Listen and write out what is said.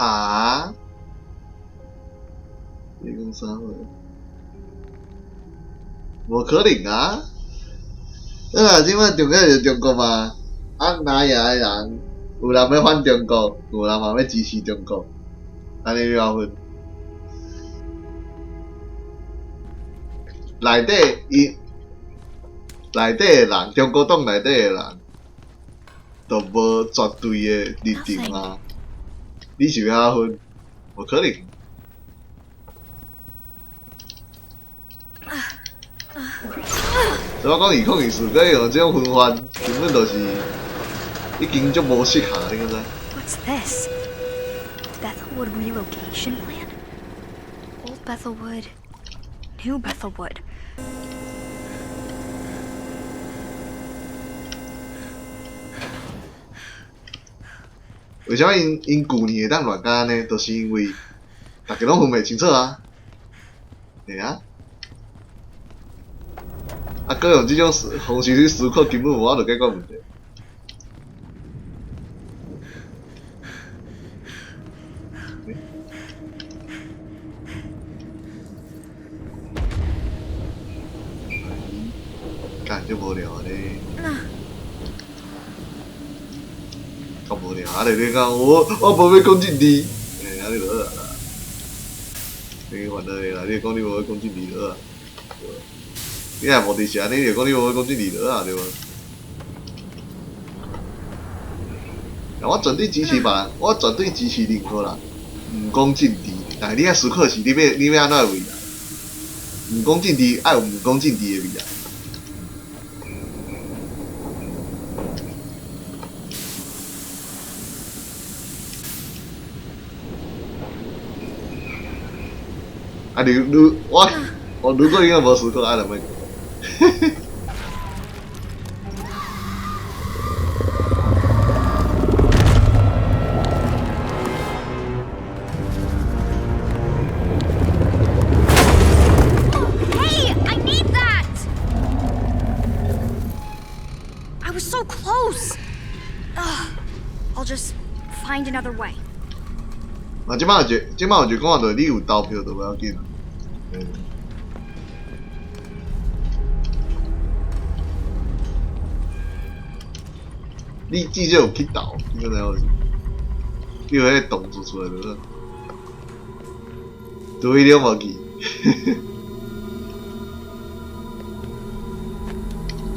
哈？你讲啥货？無可能啊！好啦，這擺重點就是中國嘛，啊，南亞的人有人欲反中國，有人嘛欲支持中國，按呢你怎分？內底伊內底的人，中國黨內底的人，都無絕對的立場啊！你是欲按怎分？無可能。所以我講2024，閣用這種分法，根本就是已經足無適合，你敢知？ What's this? Bethelwood relocation plan? Old Bethelwood, New Bethelwood. 為啥物𪜶𪜶舊年會當亂甲按呢？就是因為逐家攏分袂清楚啊，對啊。啊，閣用這種方式去思考，根本無法度解決問題。欸，幹足無聊的咧，較無聊啊！你講我無欲講政治，欸，按呢就好啊啦。你煩惱的啦，你講你無欲講政治就好啊。你若目的是按呢，你就講你無欲講政治就好啊，對無？我絕對支持別人，我絕對支持任何人毋講政治，但是你愛思考是你欲按怎的未來？毋講政治，愛有毋講政治的未來。啊，你你我我如果你若無思考，啊，就莫講。 Hey, I need that! I was so close! Ugh, I'll just find another way. 啊，這擺有一個講法，就是你有投票就無要緊。嗯。你至少有去投，你敢知影無？你有彼個動作出來就好。對，你無去。